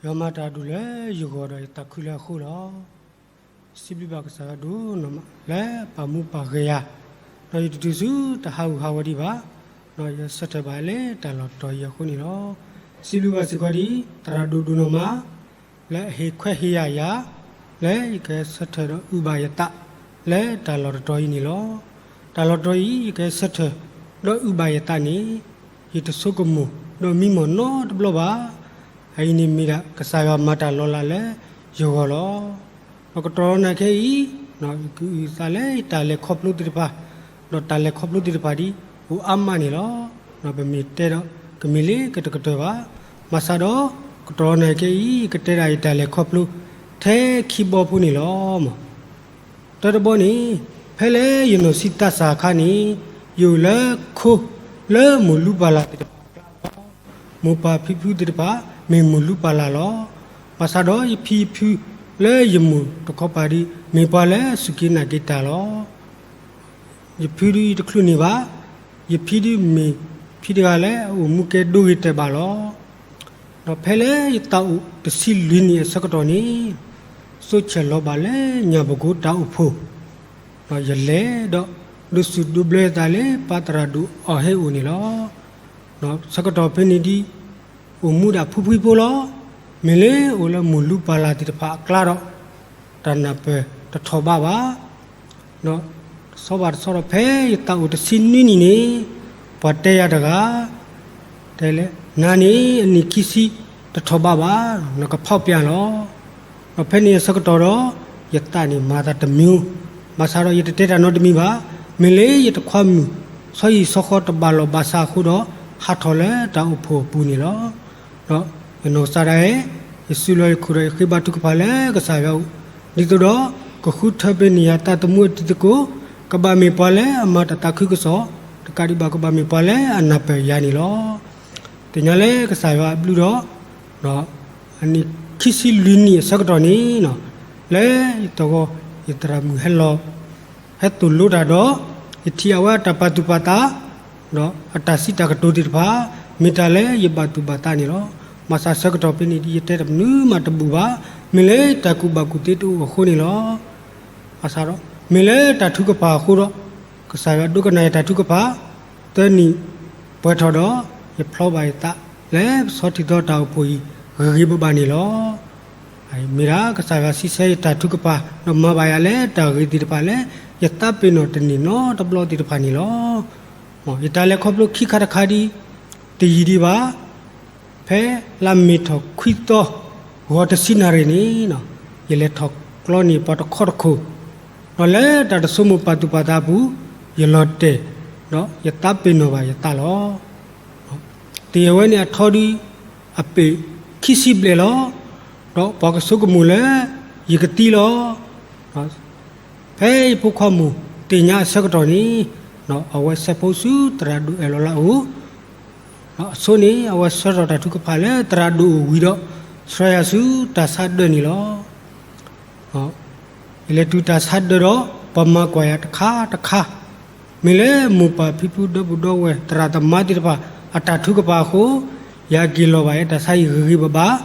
ယွၤမၤတၢ်ဒိၣ်လၢယဂီၢ်ဒီးယသးခုလၢအဃိလီၤ. စံးဘျုးဘၣ်ကစၢ်ယွၤဒိၣ်နီၢ်မးလၢပာ်မူပာ်ဂဲၤယၤ, ဒီးယတတုၤဆူတၢ်ဟးဂူာ်ဟးဂီၤဒံးဘၣ်, ဒီးယဆၢထၢၣ်ဘၣ်လၢတၢ်လီၢ်တတီၤအံၤအဃိန့ၣ်လီၤ. စံးဘျုးဘၣ်စ့ၢ်ကီးဒ် သရၣ်ဒိၣ်ဒိၣ်နီၢ်မး လၢအဟ့ၣ်ခွဲးဟ့ၣ်ယာ်ယၤ, လၢယကဆၢထၢၣ်ဒီးအုၣ်ဘၣ်ယသး လၢတၢ်လီၢ်တတီၤအံၤန့ၣ်လီၤ. တၢ်လီၢ်တတီၤအံၤ ယကဆၢထၢၣ်ဒီးအုၣ်ဘၣ်ယသးန့ၣ် ယတဆိကမိၣ်ဒီးမံမီၢ်နီတဘျီဘၣ်. အအံၤန့ၣ်မ့ၢ်ဒၣ်ကစၢ်ယွၤမၤတၢ်လီၤလးလၢယဂီၢ်လီၤ. ဒီးကတီၢ်လီၤနၤခဲအံၤ, ယကအုၣ်သးလၢယတၢ်လဲၤခီဖျိသ့ၣ်တဖၣ်, ဒီးတၢ်လဲၤခီဖျိသ့ၣ်တဖၣ်ဒ် အိၣ်အါမးန့ၣ်လီၤ. ဒီးပမ့ၢ်တဲဒီး ကမ့ၢ်လၢကတကတၢၢ်ဘၣ်. ဘၣ်ဆၣ်ဒီး ကတီၢ်လီၤနၤခဲအံၤ ကတဲဒၣ်ယတၢ်လဲၤခီဖျိ ထဲခံဘီဖိန့ၣ်လီၤ. တၢတဘီန့ၣ်, ဖဲလၢယနီၢ်ဆံးသးစၢ်အခါန့ၣ်, ယအိၣ်လၢခိ လၢမိၢ်လူပၢ်လၢ်သ့ၣ်တဖၣ်အကျါလီၤ. မိၢ်ပၢ်ဖံဖုသ့ၣ်တဖၣ် မ့ၢ်မိၢ်လူပၢ်လၢ်လီၤ. ဘၣ်ဆၣ်ဒီးယဖံယဖုလၢယမိၢ်တခီပၤဒီး မ့ၢ်ပှၤလၢစူၢ်က့ၤနာ်က့ၤတၢ်လီၤ. ယဖုဒုးယတချုးန့ၢ်ဘၣ်, ယဖံဒုးမ့ၢ်ဖံတဂၤလၢအအိၣ်မူကဲဒိဂ့ၤတဲာ်ဘၣ်လီၤ. ဒီးဖဲလၢယသးအိၣ်တဆံလွံၢ်နံၣ်အဆၢကတီၢ်န့ၣ်, စိးဆဲးလီၤဘၣ်လၢညၣ်ပကိးတၢ်အိၣ်ဖှိၣ်, ဒီးယလဲၤဒီးဒိးစူၣ်ဒိးဘျၢသးလၢပၢ်သရၣ်ဒိၣ်အီၤဟဲအိၣ်န့ၣ်လီၤ. ဒီးဆၢကတီၢ်ဖဲန့ၣ်ဒ် အိၣ်မူဒၣ်ဖှံဖှံဖိလီၤ. မ့ၢ်လၢအိၣ်လၢမိၢ်လူပၢ်လၢ်သ့ၣ်တဖၣ်အကျါဒီး တၢ်နၢ်ပၢၢ်တထီၣ်ဘးဘၣ်. ဒီးတဆီဘၣ်တဆီဒီး ဖဲယသးအိၣ်တဆံနွံနံၣ်န့ၣ်, ပှၤတဲယၤတဂၤ တဲလၢ နၤန့ၣ်အနံၣ်ခံဆံတထီၣ်ဘးဘၣ်, နကဖီၣ်ပျၢ်လီၤ. ဒီးဖဲန့ၣ်အဆၢကတီၢ်ဒီး ယသးန့ၣ်မၤသးတမံၤ, ဘၣ်ဆၣ်ဒီးယတတဲတၢ်နီတမံၤဘၣ်. မ့ၢ်လၢယတခွါမုၣ် ဆီဟံၣ်ဆီဃီတဘၣ်လီၢ်ဘၣ်စးအဃိဒီး ဟးထီၣ်လၢတၢ်အိၣ်ဖှိၣ်အပူၤန့ၣ်လီၤ. ဒီးယနီၢ်ကစၢ်ဒၣ်အဲၣ်, ယစုလီၤယခိၣ်ဒီးယဃ့ဘါထုကဖၣ်လၢကစၢ်ယွၤအအိၣ်, ဒ်သိးဒီး ကဃုထၢပှဲၤန့ၢ်ယၤသးသမူအတံၤသကိး, ကဘၣ်မ့ၢ်ပှၤလၢအမၤတၢ်သးခုကစီၣ်, တကးဒံးဘၣ် ကဘၣ်မ့ၢ်ပှၤလၢအနၢ်ပၢၢ်ယၤန့ၣ်လီၤ. သ့ၣ်ညါလၢကစၢ်ယွၤအဘျုးဒီး အနံၣ်ခံဆံလွံၢ်နံၣ်အဆၢကတီၢ်န့ၣ်, လၢယသဝီ ယသရၣ်မုၣ်ဟဲလီၤ ဟဲသိၣ်လိတၢ်ဒီး ယထံၣ်အဝဲအတၢ်ပာ်သူၣ်ပာ်သး ဒီးအတၢ်စံးတၢ်ကတိၤသ့ၣ်တဖၣ် မ့ၢ်တၢ်လၢယဘၣ်သူၣ်ဘၣ်သးန့ၣ်လီၤ. ဘၣ်ဆၣ်ဆၢကတီၢ်ဖဲန့ၣ်ဒ် ယတဲတၢ်မနုၤမးတဘူၣ်ဘၣ်. မ့ၢ်လၢတၢ်ကူၣ်ဘၣ်ကူၣ်သ့တအိၣ်အဃိန့ၣ်လီၤ. ဘၣ်ဆၣ်ဒီး မ့ၢ်လၢတၢ်ထုကဖၣ်အဃိဒီး ကစၢ်ယွၤဒိကနၣ်ယတၢ်ထုကဖၣ်, သၢနံၣ်ပှဲၤထီၣ်ဒီး ယဖျီဘၣ်ယသးလၢပဆီထံသီတၢ်အိၣ်ဖှိၣ်အံၤ ဂ့ၤဂ့ၤဘၣ်ဘၣ်န့ၣ်လီၤ. မ့ၢ်ဒၣ်ကစၢ်ယွၤဆံဆဲယတၢ်ထုကဖၣ် ဒီးမၤဘၣ်ယၤလၢတၢ်ဂ့ၤသ့ၣ်တဖၣ်လၢ ယသးပ့ၤနီၣ်တန့ၢ်နီတဘျီသ့ၣ်တဖၣ်န့ၣ်လီၤ. ယတၢ်လဲၤခီဖျိခံခါတခါဒ် တယံာ်ဒံးဘၣ်, ဖဲလါမ့ၤထီၣ်ခွံသီ ဂီၤတဆံနၣ်ရံၣ်န့ၣ်, ယလဲၤထီၣ်ကျီန့ၢ်ပှၤတခီတခိၣ်, ဒီးလၢတၢ်တဆိကမိၣ်ပာ်သူၣ်ပာ်သးအပူၤ ယလီၤတဲာ်, ဒီးယသးပ့ၤနီၣ်ဘၣ်ယသးလီၤ. တ့ၢ်အဝဲန့ၣ်အထီဒု အပ့ၢ်ခံဆံဘျဲၣ်လီၤ. ဒီးပှၤကဆိကမိၣ်လၢ ယကသံလီၤ. ဖဲယဖိခွါမုၣ်သ့ၣ်ညါအဆၢကတီၢ်န့ၣ်, အဝဲဆဲးဖိဆူသရၣ်ဒိၣ်အဲၣ်လီၤလၢအအိၣ်, အဆိန့ၣ် အဝဲဆှၢထီၣ်တၢ်ထုကဖၣ်လၢသရၣ်ဒိၣ်အိၣ်ဝံၤဒီး ဆှၢယၤဆူတၢ်ဆါဒၢန့ၣ်လီၤ. ယလဲၤတုၤတၢ်ဆါဒၢဒီး ပှၤမၤကွၢ်ယၤတခါတခါ, မ့ၢ်လၢမိၢ်ပၢ်ဖံဖုဒီပုၢ်ဒီဝဲၢ် သရၣ်သမါသ့ၣ်တဖၣ် အတၢ်ထုကဖၣ်အဃိ, ယက့ၤလီၤဘၣ်ယတၢ်ဆါဟံၣ်ဂ့ၤဂ့ၤဘၣ်ဘၣ်,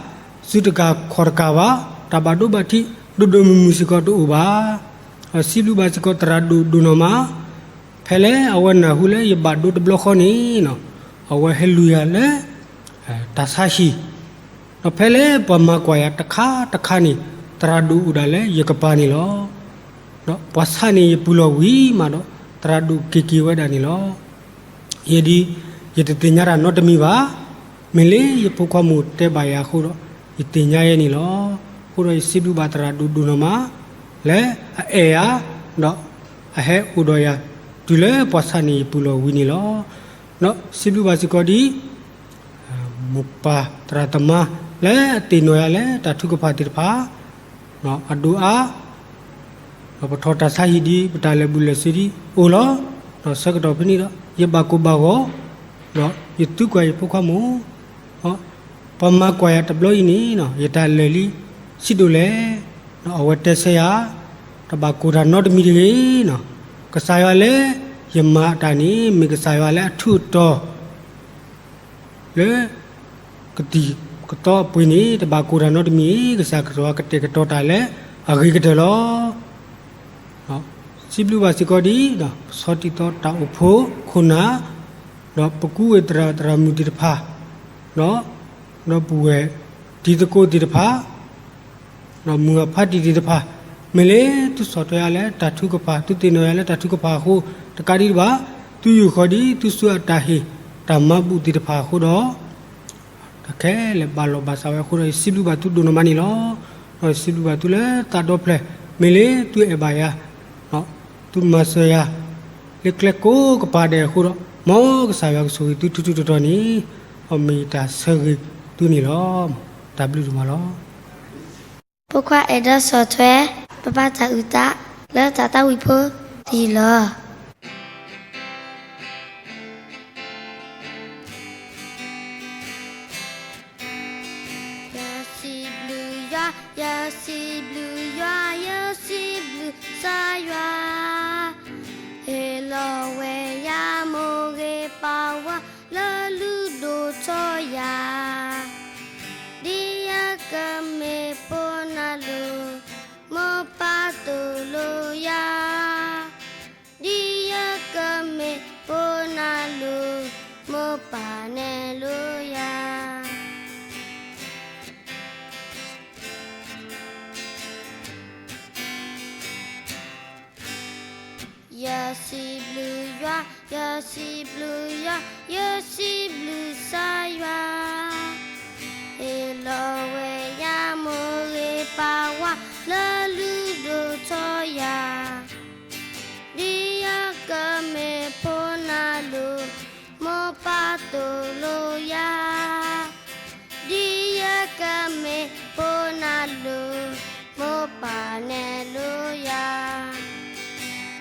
စုတကၤခီၣ်တကၤဘၣ်, တၢ်ဘၣ်ဒိဘၣ်ထံး ဒိၣ်ဒိၣ်မုၢ်မုၢ်စ့ၢ်ကီးတအိၣ်ဘၣ်. စံးဘျုးဘၣ်စ့ၢ်ကီးသရၣ်ဒိၣ်ဒိၣ်နီၢ်မး, ဖဲလၢအဝဲနၢ်ဟူလၢယဘၣ်ဒိတဘျီဃီန့ၣ်, အဝဲဟဲလူၤယၤလၢ တၢ်ဆါဟံၣ်, ဒီးဖဲလၢပှၤမၤကွၢ်ယၤတခါတခါန့ၣ်, သရၣ်ဒိၣ်အိၣ်ဒၣ်လၢယကပၤန့ၣ်လီၤ. ဒီးပှၤဆါန့ၢ်ယပူၤလီၢ်ဝံၤမးဒီး သရၣ်ဒိၣ်က့ၤက့ၤဝဲဒၣ်န့ၣ်လီၤ. ယဲဒ် ယတသ့ၣ်ညါတၢ်နီတမံၤဘၣ်, မ့ၢ်လၢယဖိခွါမုၣ်တဲဘၣ်ယၤအဃိဒီး ယသ့ၣ်ညါယဲန့ၣ်လီၤ. အဃိဒီးယစံးဘျုးဘၣ်သရၣ်ဒိၣ်ဒိၣ်နီၢ်မး လၢအအဲၣ်ယၤ, ဒီးအဟဲအိၣ်ဒီးယၤ တုၤလၢပှၤဆါန့ၢ်ယပူၤလီၢ်ဝံၤန့ၣ်လီၤ. ဒီးစံးဘျုးဘၣ်စ့ၢ်ကီးဒ် မိၢ်ပၢ်သရၣ်သမါ လၢအသ့ၣ်နီၣ်ယၤလၢတၢ်ထုကဖၣ်သ့ၣ်တဖၣ် အဒိၣ်အါ, ဒီးပထီၣ်တၢ်ဆါဟံၣ်ဒ်ပတၢ်လဲၤဘူးလဲၤဆ့ဒ်အိၣ်လီၤ. ဒီးဆၢကတီၢ်ဖဲန့ၣ်ဒီး ယဘၣ်ကိၢ်ဘၣ်ဂီၤ, ဒီးယသံကွၢ်ယဖိခွါမုၣ်, ပှၤမၤကွၢ်ယၤတဘျီအံၤန့ၣ် ယတၢ်လဲၤလံဆံးဒိၣ်လဲၣ်. ဒီးအဝဲတဲဆၢယၤ, တဘၣ်ကိၢ်တၢ်နီတမံၤတဂ့ၤ. ကစၢ်ယွၤလၢယမၤတၢ်န့ၣ် မ့ၢ်ကစၢ်ယွၤလၢအထူးအတီၤ လၢ ကသံၣ် ကတီအပှ့ၤန့ၣ် တဘၣ်ကိၢ်တၢ်နီတမံၤ, ကစၢ်ကတီၢ်ကတဲာ်ကတီၤတၢ်လၢအဂ့ၤကတၢၢ်လီၤ. စံးဘျုးဘၣ်စ့ၢ်ကီးဒ် ပဆီတံၢ်သီတၢ်အိၣ်ဖှိၣ်ခိၣ်နၢ်, ဒီးပကူဝဲသရၣ်သရၣ်မုၣ်သ့ၣ်တဖၣ်, ဒီးပဝဲၢ်တံၤသကိးသ့ၣ်တဖၣ်, ဒီးမုၢ်အဖါတံၢ်သ့ၣ်တဖၣ်, မ့ၢ်လၢသုဆီၣ်ထွဲယၤလၢတၢ်ထုကဖၣ်, သုသ့ၣ်နီၣ်ယၤလၢတၢ်ထုကဖၣ်အဃိ, တကးဒံးဘၣ်, သုယုၢ်ဃီၤဒ်သုစုအတၢ်ဟ့ၣ်တၢ်မၤဘူၣ်သ့ၣ်တဖၣ်အဃိဒီး, တၢ်ခဲလၢာ်ဘၣ်လီၤဘၣ်စးဝဲအဃိဒီး ယစံးဘျုးဘၣ်သုဒိၣ်နီၢ်မးန့ၣ်လီၤ. ဒီးယစံးဘျုးဘၣ်သုလၢသးဒီဖျၢၣ်, မ့ၢ်လၢသုအဲၣ်ဘၣ်ယၤ, သုမၤစၢၤယၤ လၢကျဲကိးကပၤဒဲးအဃိဒီး, မ်ကစၢ်ယွၤကဆိၣ်ဂ့ၤသုထူထူတီၤတီၤန့ၣ်, အမ့ၢ်တၢ်ဆၢဂ့ၤသုန့ၣ်လီၤ. တၢ်ဘျုးဒိၣ်မးလီၤ. ဖိခွါအဲၣ်ဒိးဆီၣ်ထွဲ ပပၢ်တၢ်အုၣ်သး လၢတၢ်သးဝံၣ်ဖိတယုၢ်လီၤ. ယစံးဘျုးယွၤ, ယစံးဘျုးယွၤ, ယစံးဘျုးကစၢ်ယွၤ, ဟ့ၣ်လီၤဝဲယၤမိၢ်ဂ့ၤပၢ်ဝါ လၢလုၢ်ဒိၣ်ထီယၤ, ဒ်ယကမ့ၢ်ဖိနၤလီၤ မိၢ်ပၢ်သိၣ်လိယၤ, ဒ်ယကမ့ၢ်ဖိနၤလီၤ မိၢ်ပၢ်နဲၣ်လိယၤ. ယစံးဘျုးယွၤ, ယစံးဘျုးယွၤ, ယစံးဘျုးကစၢ်ယွၤ, ဟ့ၣ်လီၤဝဲယၤမိၢ်ဂ့ၤပၢ်ဝါ လၢလုၢ်ဒိၣ်ထီယၤ, ဒ်ယကမ့ၢ်ဖိနၤလီၤ မိၢ်ပၢ်သိၣ်လိယၤ, ဒ်ယကမ့ၢ်ဖိနၤလီၤ မိၢ်ပၢ်နဲၣ်လိယၤ,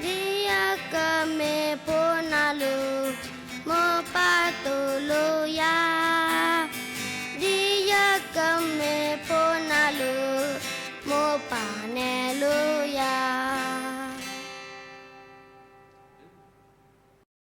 ဒ်ယကမ့ၢ်ဖိနၤလီၤ မိၢ်ပၢ်သိၣ်လိယၤ, ဒ်ယကမ့ၢ်ဖိနၤလီၤ မိၢ်ပၢ်နဲၣ်လိ